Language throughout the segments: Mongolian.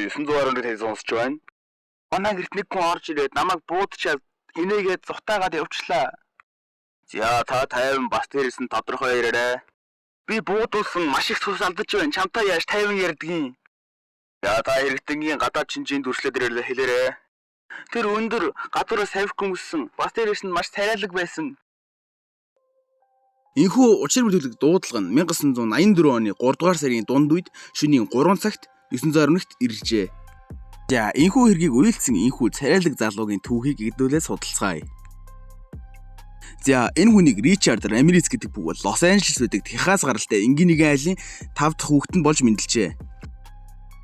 911 тань сонсч байна. Манай гэрт нэг хүн орж ирээд намайг буудчаад инээгээд зутаагаад явчлаа. За та 50 бас дээрээс нь тодорхой яриарай. Би буудулсан маш их цус алдаж байна. Чамтай яаж 50 ярьдгийн. За та хэрэгтэнгийн гадаад шинжийн дүрслэл дээр хэлээрэй. Тэр өндөр гадуураас савх өмссөн. Бас дээрээс нь маш царайлаг байсан. Энэхүү учир мэдүүлэг дуудлага нь 1984 оны 3 дугаар сарын дунд үед шөнийн 3 цагт 921-т иржээ. За энэхүү хэргийг уйлдсан энэхүү царайлаг залуугийн түүхийг хэдүүлээ судалцгаая. За энэ хүнийг Ричард Рамирес гэдэг бөгөөд Лос Анжелес байдаг Техас гаралтай энгийн нэгэн айлын 5 дахь хүүхэд нь болж мэндэлжээ.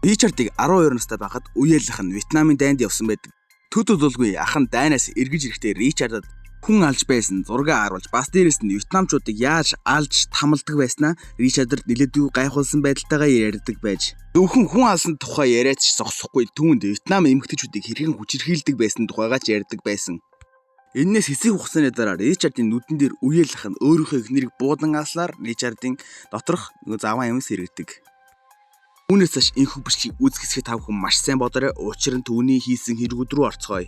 Ричардыг 12 настай байхад үеэлийнх нь Вьетнамын дайнд явсан байдаг. Төд удалгүй ах нь дайнаас эргэж ирэхдээ Ричардад хүн алж байсан зураг харуулж бас дээрэс нь вьетнамчуудыг яаж алж тамалдаг байснаа Ричардд нэлээдгүй гайхуулсан байдалтайгаа ярьдаг байж. Зөвхөн хүн алсан тухай яриад ч зогсохгүй түүнд Вьетнам эмэгтэйчүүдийг хэрхэн хүчирхийлдэг байсан тухайгаа ч ярьдаг байсан. Эннээс хэсэг хугацааны дараа Ричардын нүдэн дээр үеэлэх нь өөрийнхөө эхнэрийг буудан алснаар Ричардын доторх нөгөө заван амьс эргэдэг. Үүнээс цааш энэхүү бичлэгийг үзэх хэсгээ та бүхэн маш сайн бодоорой. Учир нь түүний хийсэн хэрэгүүд рүү орцгоё.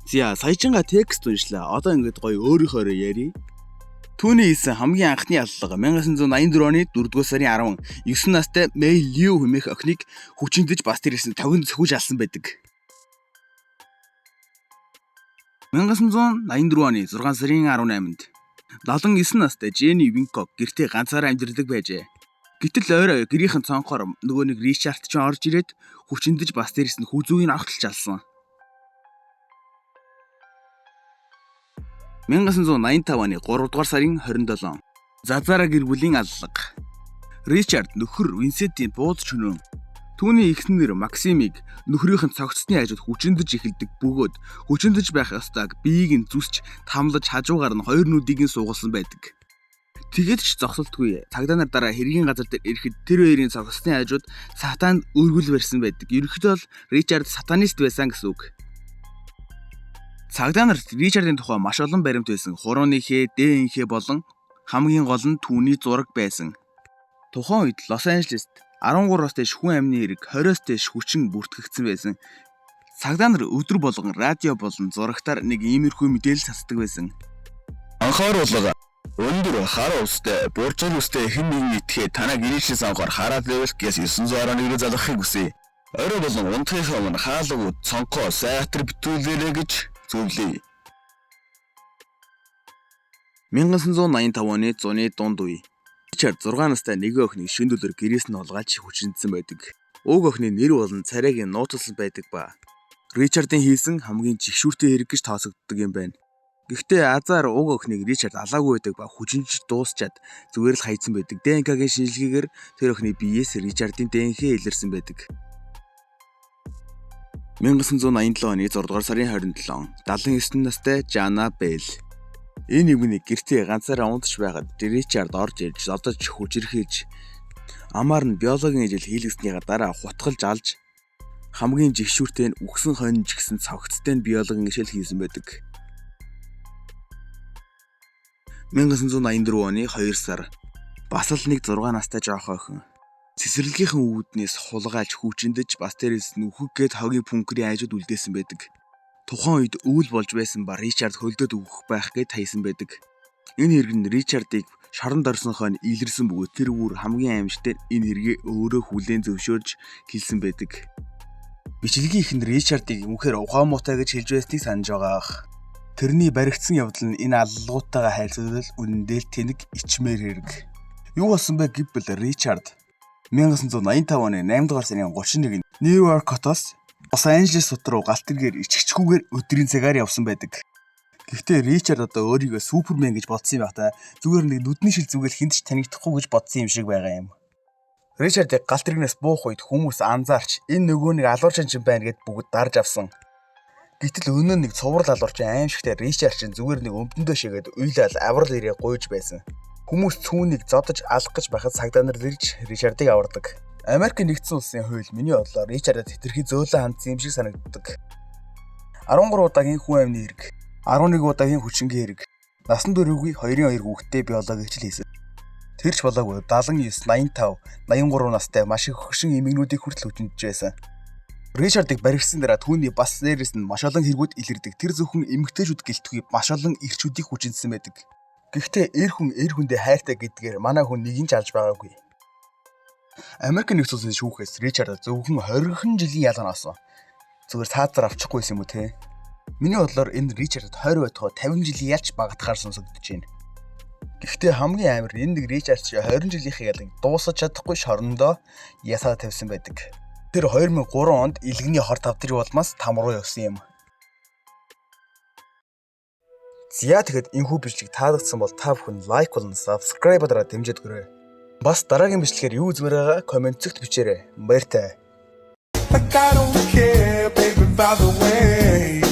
За саяжингаа текст уншлаа. Одоо ингээд гоё өөрийнхөөрөө ярья. Түүний хийсэн хамгийн анхны аллага 1984 оны 4-р сарын 10 9 настай Мэй Лиу хэмээх охиныг хүчиндэж бас дээрээс нь тогинд цөхөж алсан байдаг. 1984 оны 6 сарын 18-нд 79 настай Дженни Винкок гэртээ ганцаараа амьдардаг байжээ. Гэтэл ойроо гэрийнхэн цонхоор нөгөө нэг Ричард ч орж ирээд хүчиндэж бас дээрээс нь хүзүүг нь огтлж алсан. 1985 оны 3 дугаар сарын 27 Зазара гэр бүлийн аллага. Ричард нөхөр Винсентийн бууз чөнөөн. Түүний эхнэр Максимыг нөхрийнх нь цогцсны хажууд хүчиндэж эхэлдэг бөгөөд хүчиндэж байх ёстойг биеийг нь зүсч тамлаж хажуугаар нь хоёр нүдийг нь суугалсан байдаг. Тэгээд ч зогсолтгүй цагдаа нар дараа хэргийн газар дээр ирэхэд тэр хоёрын цогцсны хажууд сатанд өргөл барьсан байдаг. Ерөнхийдөө бол Ричард сатанист байсан гэсэн үг. Цагдаа нарт Ричардын тухай маш олон баримт байсан. Хурууныхээ, ДНХ болон хамгийн гол нь түүний зураг байсан. Тухайн үед Лос Анжелест 13-аас дээш хүн амны хэрэг, 20-оос дээш хүчин бүртгэгдсэн байсан. Цагдаа нар өдөр болгон радио болон зурагтаар нэг иймэрхүү мэдээлэл цацдаг байсан. Анхааруулга өндөр хар устай, буржил устай хэн нэгэн итгэхэд танаа гэрээчээс анхаар хараад байвал гэс 911 рүү залгахыг хүсье. Орой болон унтахынхаа өмнө хаалгууд цонхоо сайтар битүүлээрэй гэж зөвлөе. 1985 оны зуны дунд үе. Ричард 6 настай нэгэн охиныг шөнө дөлөөр гэрээс нь олгааж хүчиндсэн байдаг. Уг охины нэр болон царайг нь нууцлсан байдаг ба. Ричардын хийсэн хамгийн жигшүүртэй хэрэг гэж тооцогддог юм байна. Гэхдээ азар уг охиныг Ричард алаагүй байдаг ба хүчинж дуусчаад зүгээр л хайцсан байдаг. ДНК-гийн шинжилгээгээр тэр охины биеэс Ричардын ДНХ илэрсэн байдаг. 1987 оны 6 дугаар сарын 27 79 настай Жана Бэл. Энэ юмнийг гэртээ ганцаараа унтж байхад Ричард орж ирж зодож хүчирхийлж амаар нь биологийн ижил хийлгэснийхаа дараа хутгалж алж хамгийн жигшүүртэй нь үхсэн хонь ч гэсэн цогцтой нь биологийн ижил хийсэн байдаг. 1984 оны 2 сар бас л нэг 6 настай жоохон охин цэцэрлэгийнхэн үүднээс хулгайлж хүчиндэж бас дээрээс нь үхэг гээд хогийн пүнкрийн хажууд үлдээсэн байдаг. Тухайн үед өвөл болж байсан ба Ричард хөлдөөд үхэх байх гээд таясан байдаг. Энэ хэрэг нь Ричардыг шоронд орсон хойно илэрсэн бөгөөд тэр бүр хамгийн аимшигтай энэ хэргээ өөрөө хүлээн зөвшөөрж хэлсэн байдаг. Бичлэгийн эхэнд Ричардыг үнэхээр ухаан муутай гэж хэлж байсныг санаж байгаа ах. Тэрний баригдсан явдал нь энэ аллагуутайгаа харьцуулбал үнэндээ л тэнэг ичмээр хэрэг. Юу болсон бэ гэвэл Ричард 1985 оны 8 дугаар сарын 31-нд Нью-Йорк хотоос Лос Анжелес хот руу галт тэргээр ичгэчгүйгээр өдрийн цагаар явсан байдаг. Гэхдээ Ричард одоо өөрийгөө Супермен гэж бодсон юм байх та. Зүгээр нэг нүдний шил зүгээр хүнд ч танигдахгүй гэж бодсон юм шиг байгаа юм. Ричардыг галт тэргнээс буух үед хүмүүс анзаарч энэ нөгөө нэг алуурчин чинь байна гэд бүгд дарж авсан. Гэтэл өнөө нэг цуврал алуурчин аимшигтай Ричард чинь зүгээр нэг өмдөндөө шигээд уйлал аврал ирээ гуйж байсан. Хүмүүс цүүнийг зодож алах гэж байхад цагдаа нар ирж Ричардыг авардаг. Америкийн нэгдсэн улсын хууль миний бодлоор Ричардад хэтэрхий зөөлөн хандсан юм шиг санагддаг. 13 удаагийн хүн амны хэрэг, 11 удаагийн хүчингийн хэрэг, насан туршгүй 2-2 хүүхэдтэй биологи хичээл хийсэн. Тэр ч болоогүй 79, 85, 83 настай маш их хөгшин эмэгнүүдийг хүртэл хүчиндэж байсан. Ричардыг баригдсан дараа түүний бас дээрээс нь маш олон хэрэгүүд илэрдэг. Тэр зөвхөн эмэгтэйчүүд гэлтгүй маш олон эрчүүдийг хүчинсэн байдаг. Гэхдээ эр хүн эр хүндээ хайртай гэдгээр манай хүн нэг нь ч алж байгаагүй. Америк нэгдсэн улсын шүүхээс Ричард зөвхөн 20 жилийн ялгаа авсан. Зүгээр саазар авчихгүйсэн юм уу те? Миний бодлоор энэ Ричард 20 байтугай 50 жилийн ялч багтахаар сонсогдож байна. Гэхдээ хамгийн амар энэ нэг Ричард чи 20 жилийнхээ ялыг дуусгаж чадахгүй шорондоо ясаа тавьсан байдаг. Тэр 2003 онд илгэний хор тавдрын улмаас там руу явсан юм. За, тэгэхэд энэхүү бичлэг таалагдсан бол та бүхэн like болон subscribe дараа дэмжиж өгөөрэй. Бас дараагийн бичлэгээр юу үзмээр байгаа comment зэгт бичээрэй. Баяртай. Like I don't care, baby, by the way.